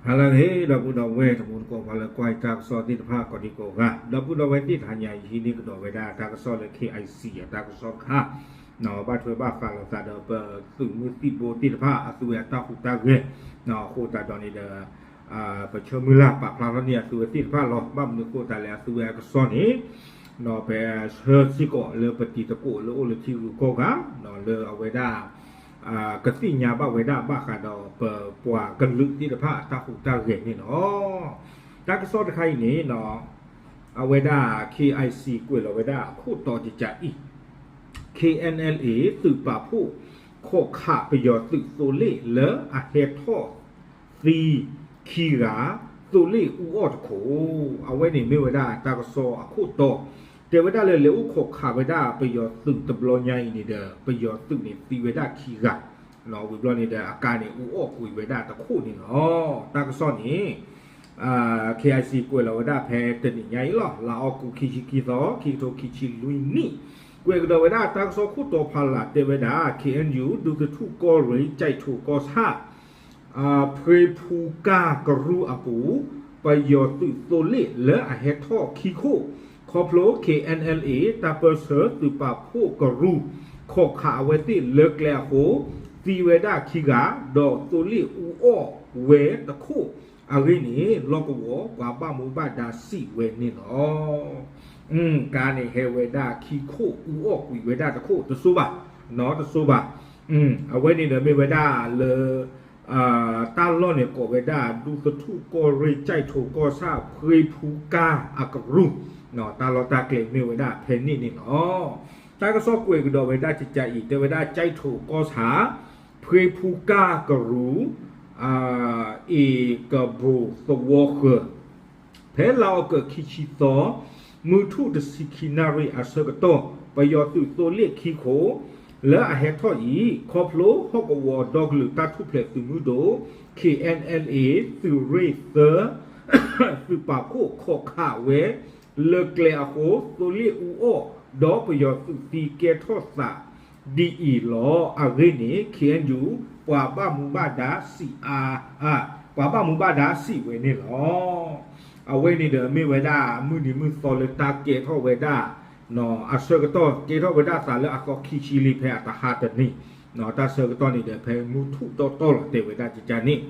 ဟါလၢအဂ့ၤ ဒီပုၢ်ဒီဝဲၢ်တံၤသကိး ပှၤလၢကွၢ်တၢ်ကစီၣ်သ့ၣ်တဖၣ်ကိးဒံကိးဂၤ, ဒီပုၢ်ဒီဝဲၢ်သ့ၣ်တဖၣ်ညါအံၤ ဟံးန့ၢ်ကဒီးဝဲဒၣ်တၢ်ကစီၣ်လၢ KIC အတၢ်ကစီၣ်တခါ, ဘၣ်ထွဲဘၣ်ဃးလိာ်သးဒီးပသုးမုၢ်သံၣ်ဘိသ့ၣ်တဖၣ် အသုဝဲအတၢ်ဟူးတၢ်ဂဲၤ, အဃိသတးဒီးန့ၣ်ဒီး ပဆၢမုၢ်လၢ်ပာ်ဖျါထီၣ်န့ၢ်အသုဝဲသ့ၣ်တဖၣ်လီၤ. ဘၣ်မနုၤအဃိသတးလဲၣ် အသုဝဲအကစီၣ်န့ၣ် ပဆၢစ့ၢ်ကီးလၢပတံၤသကိးလၢအိၣ်လၢထံဂုၤကီၢ်ဂၤ လၢအဝဲဒၣ် ကသ့ၣ်ညါဘၣ်ဝဲဒၣ်ဘၣ်ဃးဒီးပပှၤကလုာ်သ့ၣ်တဖၣ်အတၢ်ဟူးတၢ်ဂဲၤန့ၣ်လီၤ. တၢ်ကစီၣ်တခါအံၤန့ၣ် အဝဲဒၣ် KIC ကွဲးလီၤဝဲဒၣ်အခိၣ်တီတကးအံၤ, KNLA သုးပာ်ဖှိၣ် ခိးခးပယီၤသုးသိလ့ၣ်လၢအဟဲထီၣ်သံခံဂၤ သိလ့ၣ်အူအီၣ်တခိၣ်, အဝဲန့ၣ်မ့ၢ်ဝဲဒၣ်တၢ်ကစီၣ်အခိၣ်တီ, တဲဝဲဒၣ်လၢလဲၤအိၣ်ခိးခးဝဲဒၣ်ပယီၤသုးတဘျီညါအံၤန့ၣ်ဒီး ပယီၤသုးန့ၣ်သံဝဲဒၣ်ခံဂၤ, ဝံၤဘျီန့ၣ်ဒီးအကါန့ၣ်အူအီၣ်ကွံာ်ဝဲဒၣ်တခိၣ်န့ၣ်လီၤ. တၢ်ကစီၣ်န့ၣ် KIC ကွဲးလီၤဝဲဒၣ်ဖဲတနံၤညါအံၤလီၤ. လါအီကူးခံဆံခံသီ ခံကထိခံဆံလွံၢ်နံၣ်, ကွဲးကဒီးဝဲဒၣ်တၢ်ကစီၣ်ခိၣ်တီဖီလာ်တဲဝဲဒၣ် KNU ဒူသထူၣ်ကီၢ်ရ့ၣ် ကၠဲးထိၣ်ကီၢ်ဆၣ် ဖှ့ဖူကၢ်ကရူၢ်အပူၤ ပယီၤသုးသိလ့ၣ်လၢအဟဲထီၣ်ခံခိၣ်, ခီဖျိ KNLA တၢ်ပၢဆှၢသုးပာ်ဖှိၣ်ကရူၢ် ခိးခးအဝဲသ့ၣ်လၢကျဲအဃိ သံဝဲဒၣ်ခံဂၤ ဒီးသိလ့ၣ်အူအီၣ်ဝဲတခိၣ်အဂ့ၢ်န့ၣ် လီၢ်ကဝီၤပှၤဘၣ်မူဘၣ်ဒါစံးဝဲန့ၣ်လီၤ. ကါန့ၣ်ဟဲဝဲဒၣ်ခံခိၣ် အူအီၣ်ကွံာ်ဝဲဒၣ်တခိၣ် တစိဘၣ်, တစိဘၣ်. အဝဲန့ၣ်ဒီးမ့ၢ်ဝဲဒၣ်လၢ တၢ်လီၢ်န့ၣ်ကိးဝဲဒၣ် ဒူသထူၣ်ကီၢ်ရ့ၣ် ကၠဲးထိၣ်ကီၢ်ဆၣ် ဖှ့ဖူကၢ်အကရူၢ်, တၢ်လီၢ်တၢ်ကျဲမ့ၢ်ဝဲဒၣ်ဖဲန့ၣ်န့ၣ်လီၤ. တၢ်ကစီၣ်ကွဲးကဒီးဝဲဒၣ်ကကးအံၤ တဲဝဲဒၣ် ကၠဲးထိၣ်ကီၢ်ဆၣ် ဖှ့ဖူကၢ်ကရူၢ် အ့ၣ်ကဘိၣ်သဝီဃၢၤ ဖဲလါအီကူးခံဆံသီ မုၢ်ထူၣ်တဆံခံနၣ်ရံၣ်အဆၢကတီၢ် ပယီၤသုးသိလ့ၣ်ခံခိၣ် လၢအဟဲထီၣ်အံၤ ခီဖျိဟီၣ်ကဝီၤဒီကလုာ်တၢ်ထူၣ်ဖျဲးသုးမုၢ်ဒိၣ် KNLA သုးရ့ၣ်သၢ သုးပာ်ဖှိၣ်ခိးခးဝဲ လၢကျဲအဃိ သိလ့ၣ်အူအီၣ် ဒီးပယီၤသုးသံကဲထီၣ်သး ဒ်အံၤလီၤ. အဂ့ၢ်န့ၣ် KNU ပှၤဘၣ်မူဘၣ်ဒါစံးအါ ပှၤဘၣ်မူဘၣ်ဒါစံးဝဲန့ၣ်လီၤ. အဝဲန့ၣ်ဒီးမ့ၢ်ဝဲဒၣ်မုၢ်နံၤမုၢ်သီလၢတၢ်ကဲထီၣ်ဝဲဒၣ် အဆၢကတီၢ် ကဲထီၣ်ဝဲဒၣ်သးလၢအသီခံဆံလံဖဲအတဟါတနံၤ, တၢ်ဆၢကတီၢ်န့ၣ်ဒီး ဖဲမုၢ်ထူၣ်တီတီလီၤတဲဝဲဒၣ်ကကါန့ၣ်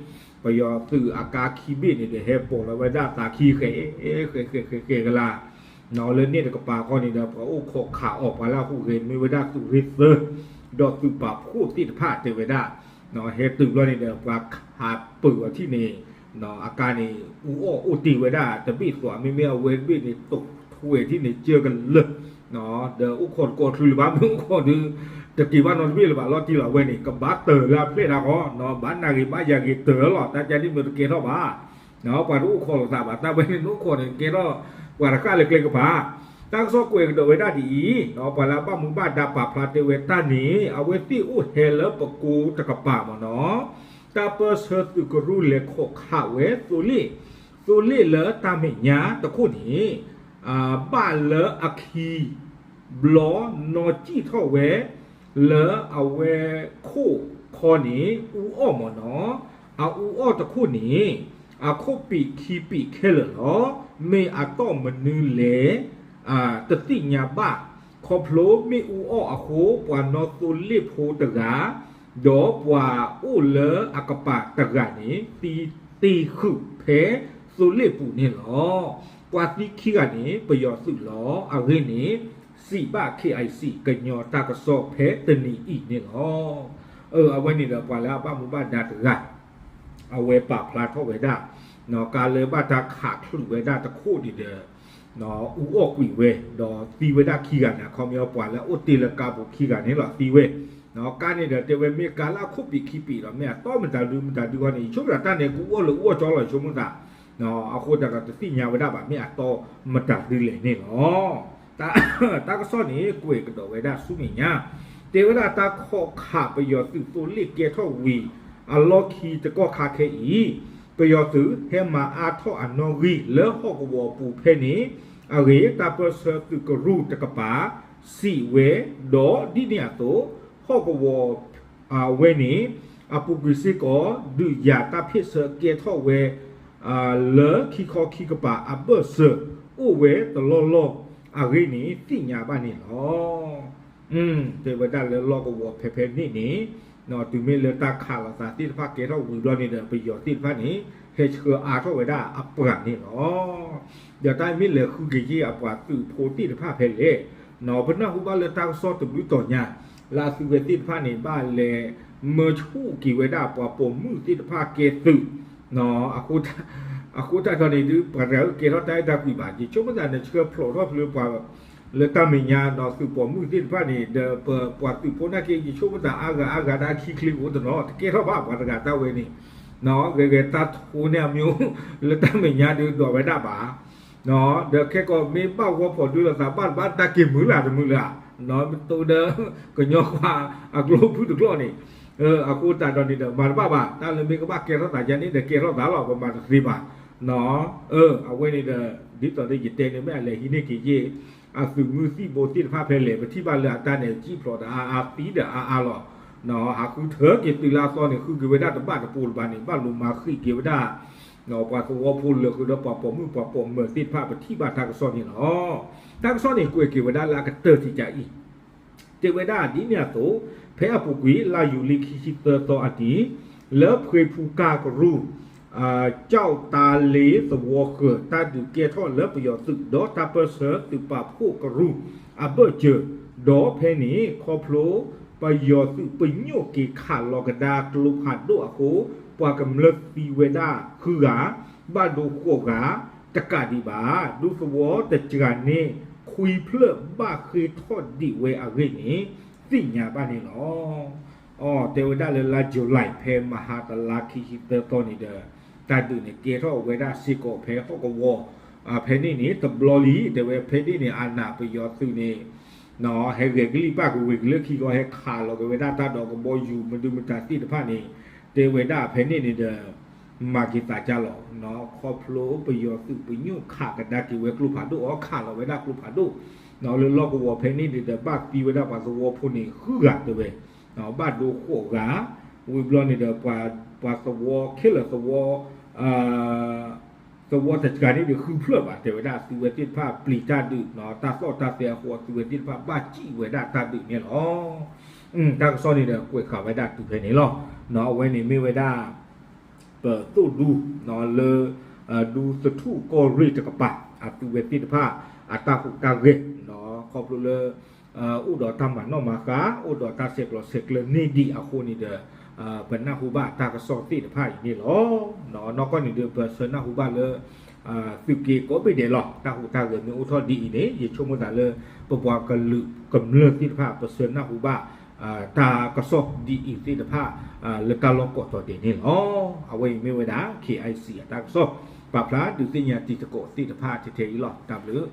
ပယီၤသုးအကါခံဘ့ၣ်န့ၣ်ဒီး ဟဲပိာ်လီၤဝဲဒၣ်သးခံဃဲး ဃဲးဃဲးဃဲးဃဲးကလး လၢန့ၣ်တကပၤဃီန့ၣ်ဒီး ပှၤအိၣ်ခိးခးအီၤ ပှၤလၢအဟူးဂဲၤမ့ၢ်ဝဲဒၣ်သုးရ့ၣ်သၢ ဒီးသုးပာ်ဖှိၣ်သ့ၣ်တဖၣ်တဲဝဲဒၣ် ဟဲတုၤဘျီန့ၣ်ဒီး ပှၤခးပၢၤအီၤထံၣ်န့ၣ် အကါန့ၣ် အူအီၣ်အိၣ်တ့ၢ်ဝဲဒၣ်တဘ့ၣ်သိး မ့မ့ၢ်အဝဲတဘ့ၣ်န့ၣ် တိာ်ထွဲထံၣ်န့ၣ် ကၢကလၢာ် ဒီးအိၣ်ခိးတကိးချုးလၢၤဘၣ် မ့ၢ်အိၣ်ခိးဒီး တက့ၤဘၣ်နီတဘ့ၣ်လၢၤဘၣ် လီၤတံၢ်လီၤဝဲန့ၣ် ကဘၣ်တၢၢ်လၢအဖျဲၣ်ဒၣ်ဃီ ဘၣ်နၢ်ဂ့ၤဘၣ်ယၤဂ့ၤတၢၢ်လီၤ တၢ်ကါန့ၣ်မ့ၢ်တကဲထီၣ်ဘၣ် ပှၤတအိၣ်ခိးလိာ်သးဘၣ် တၢ်ဝဲန့ၣ်နအိၣ်ခိးန့ၣ် ကဲထီၣ်ပှၤတဃၣ်လၢကျဲကပၤ တၢ်ကစီၣ်ကွဲးကဒီးဝဲဒၣ်ဒ်အံၤ, ပှၤလၢအဘၣ်မူဘၣ်ဒါပာ်ဖျါတဲဝဲတၢ်န့ၣ် အဝဲသ့ၣ်အိၣ်ဟဲလၢပကိတကပၤမ့ၢ်နီၤ, တၢ်ပၢဆှၢသုးကရူၢ်လဲၤခိးခးဝဲသိလ့ၣ်, သိလ့ၣ်လၢတၢ်မဲာ်ညါတခိၣ်န့ၣ် ဘၣ်လၢအခံ ဘျီနီၢ်ကံၣ်ထီၣ်ဝဲ လၢအဝဲခိၣ်ခီန့ၣ် အူအီၣ်မ့ၢ်နီၤ, အအူအီၣ်တခိၣ်န့ၣ် အခိၣ်ပံးခံပံးခဲလၢာ်လီၤ. မ့ၢ်အတီၢ်မနုၤလဲၣ် တသ့ၣ်ညါဘၣ်. ခီဖျိမ့ၣ်အူအီၣ်အဃိ ပှၤနီၣ်သိလ့ၣ်ဖိတဂၤ ဒီးပှၤအိၣ်လၢအကပၤတဂၤန့ၣ် သံတ့ၢ်ဃုာ်ဖဲသိလ့ၣ်ပူၤန့ၣ်လီၤ. ပှၤသံခံဂၤန့ၣ် ပယီၤသုးလီၤ. အဂ့ၢ်န့ၣ် စံးဘၣ် KIC ကညီတၢ်ကစီၣ်ဖဲတနံၤအံၤန့ၣ်လီၤ. အဝဲန့ၣ်ဒီးပှၤလၢအဘၣ်မူဘၣ်ဒါတဂၤ အဝဲပာ်ဖျါထီၣ်ဝဲဒၣ် ကါလၢဘၣ်တၢ်ခးချုးဝဲဒၣ်တခိၣ်န့ၣ်ဒီး အူအီၣ်ကွံာ်ဝဲ ဒီးသံဝဲဒၣ်ခံဂၤန့ၣ် အခီပညီပှၤလၢအအိၣ်တ့ၢ်လၢကါပူၤခံဂၤန့ၣ်လီၤသံဝဲ. ကါန့ၣ်ဒီးတဲဝဲမ့ၢ်ကါလၢအခိၣ်ပံးခံပံးလီၤ မ့ၢ်အတီၢ်မတၤဒုမတၤဒုဃီန့ၣ် ယဆိကမိၣ်တၢ်န့ၣ် ကအူအီၣ်လၢအူအီၣ်ကၠီလီၤ ယဆိကမိၣ်သး အဃိသတးဒီးတသ့ၣ်ညါဝဲဒၣ်ဘၣ် မ့ၢ်အတီၢ်မတၤဒုလဲၣ်န့ၣ်လီၤ. တၢ်ကစီၣ်န့ၣ် ကွဲးကဒီးဝဲဒၣ်ဆူမဲာ်ညါ တဲဝဲဒၣ်တၢ်ခိးခးပယီၤသုးသိလ့ၣ်ကဲထီၣ်ဝံၤ အလီၢ်ခံတကီၢ်ခါခဲအံၤ ပယီၤသုးဟဲမၤအါထီၣ်အနီၣ်ဂံၢ်လၢဟီၣ်ကဝီၤပူၤဖဲန့ၣ်အဂ့ၢ် တၢ်ပၢဆှၢသုးကရူၢ်တကပၤ စံးဝဲ ဒီးဒ်န့ၣ်အသိး ဟီၣ်ကဝီၤ အဝဲန့ၣ် အပူၤကွံာ်စ့ၢ်ကီး ဒုးယၤတၢ်ဖ့ၣ်ဆၢကဲထီၣ်ဝဲ လၢခံခီခံကပၤအဘၢၣ်စၢၤ အိၣ်ဝဲတလီၢ်လီၢ်အဂ့ၢ်န့ၣ် သ့ၣ်ညါဘၣ်န့ၣ်လီၤ. တဲဝဲဒၣ်လၢလီၢ်ကဝီၤဖဲဖဲန့ၣ်န့ၣ် တုၤမ့ၢ်လၢတၢ်ခးလိာ်သးသ့ၣ်တဖၣ်ကဲထီၣ်ဝံၤဘျီန့ၣ်ဒီး ပယီၤသ့ၣ်တဖၣ်န့ၣ် ဟဲဆှၢအါထီၣ်ဝဲဒၣ်အပှၤန့ၣ်လီၤ. ဒီးတၢ်မ့ၢ်လဲၤဃုကယဲၢ်အပှၤသုးဖိသ့ၣ်တဖၣ်ဖဲလဲၣ်, ပနၢ်ဟူဘၣ်လၢတၢ်ကစီၣ်တဘျုးတီၤညါ လၢအသုးဝဲသ့ၣ်တဖၣ်န့ၣ် ဘၣ်လဲၤမၢဆူၣ်က့ၤဝဲဒၣ်ပှၤပိာ်မုၣ်သ့ၣ်တဖၣ်ကဲသုး အဃိတၢ်ဒီးန့ၣ်ဒုး ပှၤတဂၤကဲထီၣ်တၢ်အဲၣ်တၢ်ကွံဘၣ်, ယဆိကမိၣ်သးန့ၣ် ဆှၢဖျိးထီၣ်ဖျိပှၤ လၢတၢ်မဲာ်ညါဒီးသုးပိာ်မုၣ်သ့ၣ်တဖၣ်န့ၣ် ဒီးပပှၤသုးဖိနာ်က့ ယဆိကမိၣ်သးအါဂၤအါဂၤဒၣ်ခံချ့အိၣ်တနီၤ တကဲထီၣ်ဘၣ်ပှၤတဂၤတၢ်ဝဲန့ၣ်, ဂဲၤဂဲၤတၢ်ထိန့ၢ်အမံၤ လၢတၢ်မဲာ်ညါဒုးဒွးဝဲဒၣ်ဘၣ် ဒီးခဲကီးမ့ၢ်ဘၣ်ဂီၢ်ဖီၣ်ဒုးလိာ်သးဘၣ်တဘၣ်တၢ်က့ၤမုာ်လၢ်တမုာ်လၢ်, မ့ၢ်တိဒီး ကညီခွါအကျိဖုတကျိန့ၣ်, အဃိသတးဒီးန့ၣ်ဒီး မၤတဘၣ်ဘၣ်, တၢ်လၢမ့ၢ်ကဘၣ်ကဲထီၣ်သးယါန့ၣ်ဒီးကဲထီၣ်သးလီၤ ပမၤတသ့ဘၣ်. အဝဲန့ၣ်ဒီး ဒ်သိးလၢယတဲန့ၣ်မ့ၢ်အလဲၤဟံးန့ၢ်က့ၤယ့ၢ် အသုးမုၢ်သံၣ်ဘိသ့ၣ်တဖၣ်ဖဲလဲၣ် ပထံၣ်ဘၣ်လၢအတၢ်န့ၣ် စံၣ်ဖျိးတအါအါသံဒီးအါအါလီၤ. ဟးဃုထၢက့ၤသုးလၢအသီန့ၣ် ဃုက့ၤဝဲဒၣ်တဘၣ်တပိၤလၢၤဘၣ်န့ၣ် ဘၣ်လိၤမၤဃံးက့ၤဝဲဒၣ် ပှၤသဝီဖိလၢာ်ဃုာ်ဒီးပှၤပိာ်မုၣ်ပှၤပိာ်မၢၤသ့ၣ်တဖၣ် ပထံၣ်ဘၣ်တၢ်ကစီၣ်န့ၣ်လီၤ. တၢ်ကစီၣ်န့ၣ်ကွဲးက့ၤဝဲဒၣ်လၢအကတၢၢ်ထံးကၢအံၤ တဲဝဲဒၣ်ဒ်န့ၣ်အသိး ဖဲအပူၤကွံာ်လါယူၤလံခံဆံသၢသီအနံၤ လၢဖှ့ဖူကၢ်ကရူၢ် ကၠီၣ်တၢ်လ့သဝီဃၢၤ တၢ်ဒုးကဲထီၣ်လၢပယီၤသုးဒီးတၢ်ပၢၢ်ဆၢသုးပာ်ဖှိၣ်ကရူၢ် အဘၢၣ်စၢၤ, ဒီးဖဲန့ၣ် ခီဖျိ ပယီၤသုးပညိၣ်က့ၤခးလီၤကဒါကျိဖးဒိၣ်အဃိ ပှၤကမျၢၢ်သံဝဲဒၣ်ဃုဂၤ, ဘၣ်ဒိဃိးဂၤ တကးဒံးဘၣ် ဒူသဝီတစှၤန့ၣ် ခွံဖျၢၣ်ဘၣ်ဃ့ၢ်ထီၣ်ဒံးဝဲအဂ့ၢ်န့ၣ် သ့ၣ်ညါဘၣ်န့ၣ်လီၤ. အတဲဝဲဒၣ်လၢလါ July ဖဲမဟါတလါခံဆံသၢသီန့ၣ်ဒီး တၢ်ဒုးန့ၣ်ကဲထီၣ်ဝဲဒၣ်စ့ၢ်ကီးဖဲဟီၣ်ကဝီၤ ဖဲန့ၣ်န့ၣ် တဘျီလံ တဲဝဲဖဲန့ၣ်န့ၣ် အနးပယီၤသုးန့ၣ် ဟဲဂဲၤကလံၣ်ပၣ်ကဝ့ၤကလၢခံကီး ဟဲခးလီၤက့ၤဝဲဒၣ်တၢ်ဒိးကဘီယူၤ မဒုမတၤသ့ၣ်တဖၣ်န့ၣ် တဲဝဲဒၣ်ဖဲန့ၣ်န့ၣ်ဒီး မၤက့ၤသးကၢ်လီၤ. ခီဖျိပယီၤသုးပညိၣ်ခးကဒါက့ၤဝဲကျိဖးဒိၣ်အီၤ ခးလီၤဝဲဒၣ်ကျိဖးဒိၣ် လၢလီၢ်ကဝီၤဖဲန့ၣ်န့ၣ်ဒီး ဘၣ်သံဝဲဒၣ်ပှၤသဝီဖိန့ၣ် ဃုဂၤတဲဝဲ ဘၣ်ဒိဃိးဂၤ ဝံၤဘျီန့ၣ်ဒီး ပှၤသဝီခဲလၢာ်သဝီ သဝီတစှၤန့ၣ်ဒီးဃုဖျၢၣ်ဘၣ် တဲဝဲဒၣ်သုးဝဲသ့ၣ်တဖၣ်ပျံၤတၢ်ဒုး တၢ်သီၣ်တၢ်သဲအဃိ သုးဝဲသ့ၣ်တဖၣ်ဘၣ်စံၣ်ဝဲဒၣ်တၢ်ဒုးန့ၣ်လီၤ. တၢ်ကစီၣ်န့ၣ်ဒီးကွဲးဃာ်ဝဲဒၣ်တုၤဖဲန့ၣ်လီၤ. အဝဲန့ၣ်မ့ၢ်ဝဲဒၣ် ပသိၣ်ဒူ လၢ ဒူသထူၣ်ကီၢ်ရ့ၣ်တကပၤ အသုးဝဲသ့ၣ်တဖၣ် အတၢ်ဟူးတၢ်ဂဲၤ ခီဖျိလၢ အိၣ်ဒီးတၢ်မၤနီၣ်မၤဃါ အိၣ်ဒီးတၢ်ဆဲးကျိးဆဲးကျၢန့ၢ်ဒံးအဃိန့ၣ်ဒီး ပနၢ်ဟူဘၣ်တၢ်ကစီၣ်သ့ၣ်တဖၣ်အံၤန့ၣ်လီၤ. နီၢ်ကီၢ်န့ၣ်ဒီး ပဆၢနၢ်ဟူဘၣ်လၢ သုးက့ကိးဘ့ၣ်ဒဲးလီၤ. တၢ်ဟူးတၢ်ဂဲၤမ့ၢ်အိၣ်ထီၣ်ဒ်အံၤန့ၣ် ယဆိကမိၣ်သးလၢ ပပှၤကလုာ်ကမျၢၢ်သ့ၣ်တဖၣ် ပဆၢနၢ်ဟူဘၣ် တၢ်ကစီၣ်ဒ်အံၤသ့ၣ်တဖၣ် လၢတၢ်လီၢ်ကိးတီၤဒဲးန့ၣ်လီၤ. အဝဲအံၤမ့ၢ်ဝဲဒၣ် K I C အတၢ်ကစီၣ် ပာ်ဖျါဒုးသ့ၣ်ညါတံၤသကိးသ့ၣ်တဖၣ်ထဲထဲအံၤလီၤ. တၢ်ဘျုး